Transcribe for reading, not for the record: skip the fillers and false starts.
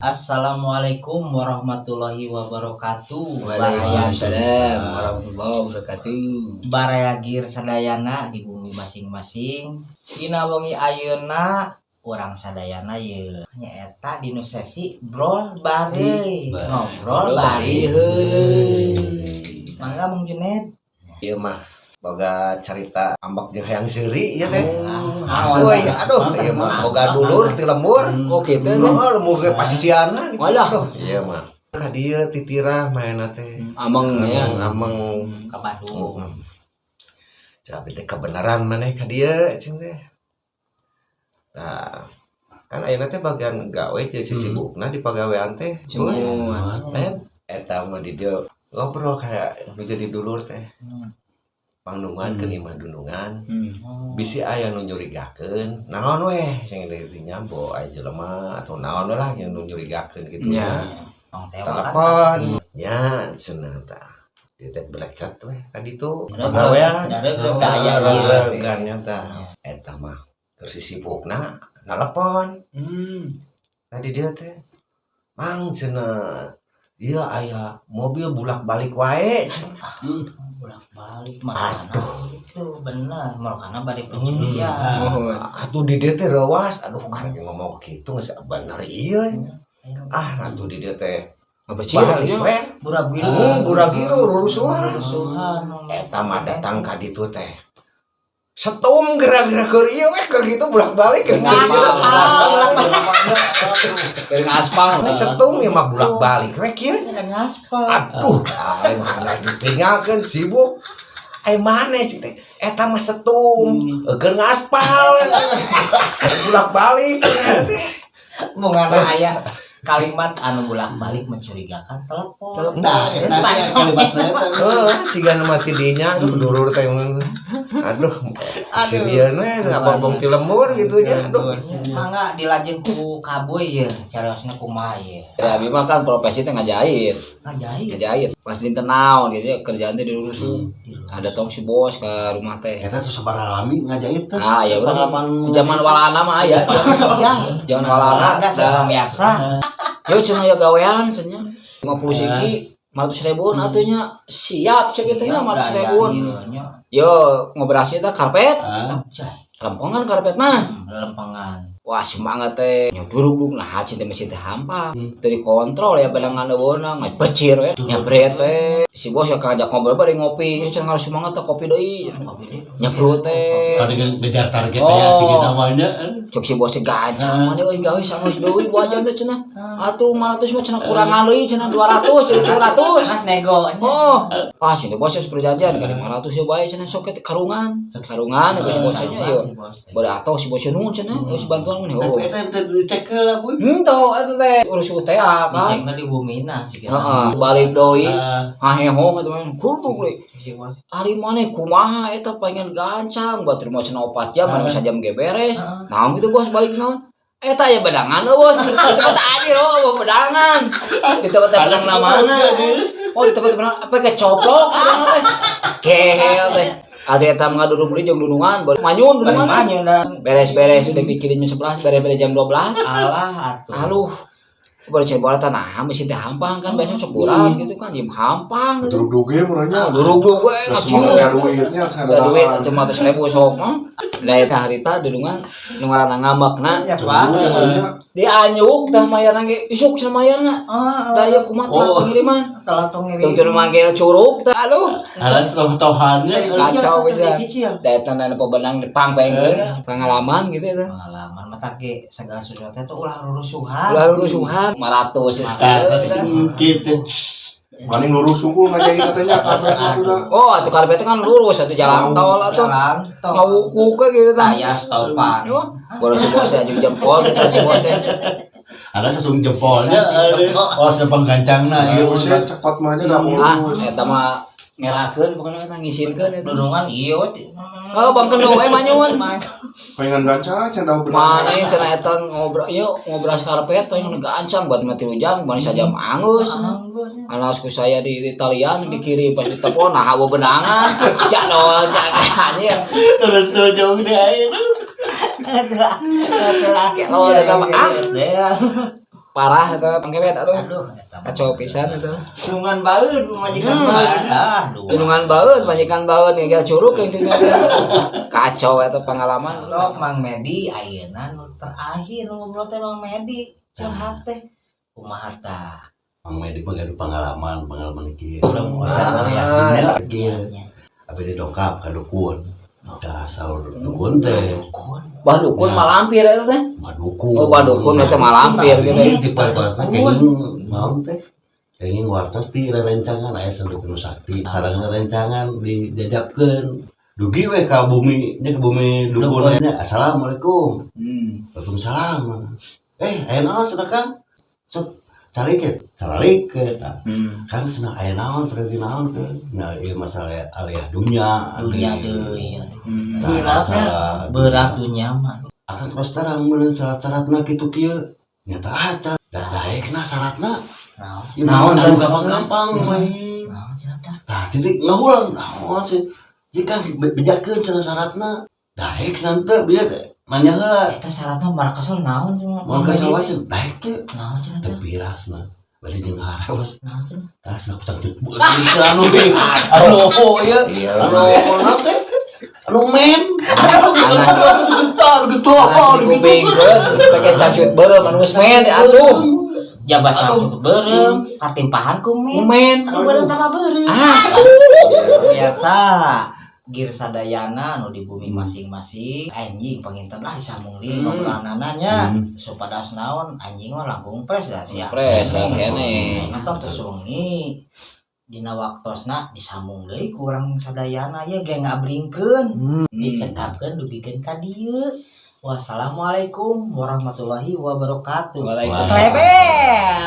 Assalamualaikum warahmatullahi wabarakatuh. Waalaikumsalam warahmatullahi wabarakatuh. Baraya gir sadayana di bumi masing-masing. Dina wengi ayeuna urang sadayana ye nyaeta dinu sesi brol bareuy, ngobrol bari heuleuy. Mangga, Mang Junet. Ieu mah boga cerita ambek jeung hayang seuri ieu teh. Ah, Woi, aduh, ieu mah boga dulur ti lembur. Oh gitu teh. Oh, lembur ge pasisiana gitu. Walah. Aduh, ieu mah. Ka dieu titirah maena teh. Ameng ya. Ameng. Ka Bandung. Heeh. Tapi teh kebenaran maneh ka dieu cing teh. Nah, kan ayeuna teh bagian gawe jeung sisibukna di pagawean teh. Semua. Kan eta mah di dieu ngobrol kayak nu jadi dulur teh. Pangnungan ke imah dunungan. Bisi aya nu nyurigakeun naon weh sing teh nya, bo aya jelema atau naon we lah yang nu nyurigakeun gitu nya. Tong tewa kan. Telepon nya cenah tah dia teh belecet weh ka ditu pagawean. Regreg da aya ieu. Regan nya tah eta mah keur sisibukna nalepon. Tadi dia teh, "Mang," cenah, "ieu aya mobil bulak-balik wae," cenah. Bolak-balik mana? Aduh. Itu bener, makana bari pencurian. Oh. Atuh di dieu teh reuas, aduh, kan ngomong kitu geus bener ieu. Ah, atuh di dieu teh Apa sih? balik we. Buragiru. Guragiru rurusuhan. Rusuhan. Eta mah datang ka ditu teh. Setum geura-geura keur ieu we, keur kitu bolak-balik keur kieu. Keur ngaspal. Setum ieu mah bolak-balik we kieu. Ngaspal. Aduh, aing mana ditinggalkeun sibuk. Ai maneh cik teh? Eta mah setum, keur ngaspal. Bolak-balik eta teh. Mun aya kalimat anu bolak-balik mencurigakan, telepon. Telepon. Nah, eta kalimatna eta. Oh, ciga nu mati dinya, aduh, dulur teh. Aduh, sirieun we abang ti lembur gitu nya. Aduh. Mangga dilajeng ku Kaboy ya, carosna kumaha ye? Ya, abi mah kan profesi teh ngajahit. Ngajahit. Ngajahit. Pas dinten naon gitu ya, kerjaan teh dirusuh. Ada tong si bos ke rumah teh. Eta tuh sabaraha lami ngajahit teh? Ah, ya urang Pengalaman di zaman walana mah aya. Ya, Zaman walana. Walanda saya biasa. Yo cenah ya gawean cenah. 50 siki 500 ribuan atunya siap cek kitu nya 500 ribuan. Iya. Yo ngobrasi teh karpet, Ah, lempongan karpet mah. Lempengan. Wah, semangat teh nyuduruk, nah cinta mesin teh hampa. Teu dikontrol ya, badangan leuweuna ngabecir we nyabret teh. Si bos ya ngajak ngobrol bari ngopi, cenah semangat teh, kopi deui. Kopi deui. Nyebrut teh. Pada ngejar target ya Oh. sih namanya. Cek si bos teh, "Gancang mana euy gawe sanggeus deui 2 jam teh," cenah. "Atuh 500 mah," cenah, "kurangan deui," cenah, "200 jadi 300." Mas nego nya. Oh, ah sini bos geus perjanjian kan 500 ya bae cenah, sok teh karungan. Karungan geus si bosnya yo. Bari atuh si bosnya nuhun cenah, geus bantuan mun. Oh. Tapi eta teh dicek heula, Boy. Henteu eta teh urus teh kan. Dicekna di bumina sih. Heeh, balik deui. Ah, Haheho eta mah kudu deui. Si bos. Ari maneh kumaha eta pengen gancang buat terima cenah 4 jam, mana bisa jam ge beres. Naon gitu bos balik naon? Eta ya bedangan euy bos. Di tempat anjir oh bedangan. Di tempat Panas bedang mana? Oh, di tempat bedang apa kecoplok bedangan teh. Kehel teh. Atuh eta mah ngaduduk deui jeung dunungan, bari manyun Bari dunungan. manyun dan Beres-beres udah pikirin jam 11, beres-beres jam 12. Alah atuh. Aduh. Baru cek tanah mesin teh hampang kan, biasanya sok berat gitu kan, jam hampang gitu. Durug ge murahnya. Nah, durug we Udah semangat ya duitnya. Da duit atuh 500 ribu sok mah. Da eta harita dunungan nu ngaranna ngambekna. Ya pasti. Dianyuk tah mayarna ge isuk cenah mayarna. Ah, Da ieu kumaha telat Oh. pengiriman. Telat pengiriman. Tungtun manggil curug tah aduh. Alas toh-tohannya. Dicicil, Kacau tetep bisa. dicicil. Da eta na pebenang dipangpengkeun pengalaman gitu eta. Pengalaman mata ge segala sesuatu itu ulah rurusuhan. Ulah rurusuhan 500 Nah, terus gitu. Maning lurus sungguh ngajahit katanya karpet itu dah. Oh, atuh karpetnya kan lurus atuh jalan tol atuh. Jalan tol. Ngawukuk we gitu tah. Aya stopan. Yo, baru si bosnya jeung jempol kita si bosnya. Ada sesung jempolnya, oh sepeng gancangna ieu. Lurusnya cepat mahnya dah Ah, lurus. eta mah ngerakeun pokoknya eta ngisinkeun eta. Dunungan ieu. Oh, bangkeun we manyun. Pengen gancang cenah bener. Mane cenah eta ngobrol ieu ngobras karpet pengen gancang buat mati jam, mani sajam anggeus. Anggeus. Anas ku saya di talian dikirim, pas ditelepon nah hawa benangan. Jadol cak anjir. Terus dojong di air. Telah telah. Kayak lawan eta mah ah. Ya. Parah eta Mang Kebet, aduh. Aduh, eta mah. Kacau pisan eta. Dunungan baeud, pamajikan baeud. Ah, duh. Dunungan baeud, majikan baeud ngegel curug intinya. Kacau eta pengalaman. Sok Mang Medi ayeuna nu terakhir ngobrol teh, Mang Medi curhat teh kumaha tah? Mang Medi mah gaduh pengalaman, pengalaman kieu. Udah puasa ya. Kieu. Abi didongkap ka dukun. Tah, saur dukun teh. Dukun. Bah dukun Ya. malampir eta teh. Bah dukun. Oh, bah dukun eta malampir gitu. Di paribasna kenging naon teh? Kenging wartos ti rerencangan aya senduk nu sakti. Sareng rerencangan dijajabkeun. Dugi we ka bumi nya, ka bumi dukun nya. Assalamualaikum. Waalaikumsalam. Eh, aya naon cenah, Kang? Sok calik ke, calik ke tah. Kang cenah, aya naon, berarti naon ke? Nah, ieu masalah aliyah dunya. Dunia deui, aduh. Hmm. Tah, Beratnya. masalah Berat dunia mah. Akan terus terang meureun syarat-syaratna kitu kieu. Nyata acan. Da daek nah syaratna. Naon? Naon Anu tah? gampang-gampang we. Naon cenah tah? Tah, titik ngahulang naon sih. Jika bejakeun cenah syaratna. Daek teu bieu nanya heula. Eta syaratna malah kesel naon sih? Mun kesel wae cenah, daek teu. Naon cenah Teu tah? pirasna. Bali jeung harewas. Naon cenah? Tah cenah ku cangcut anu anu ieu Iya. anu naon teh? Anu men. Anu getar getar Nasi kupingkeun pake cacut beureum anu geus men atuh. Jabat cangcut beureum, katimpahan ku men. Men. Anu beureum tambah beureum. Ah, Biasa gir sadayana nu di bumi masing-masing, anjing panginten lah disambung deui ngobrolanana nya, supados naon, anjing mah langkung pres dah sia. Pres, kene. Ayeuna tong tos wengi dina waktosna disambung deui ku urang sadayana ye ge ngabringkeun, dicekapkeun dugikeun ka dieu. Wassalamualaikum warahmatullahi wabarakatuh. Waalaikumsalam. Sleber.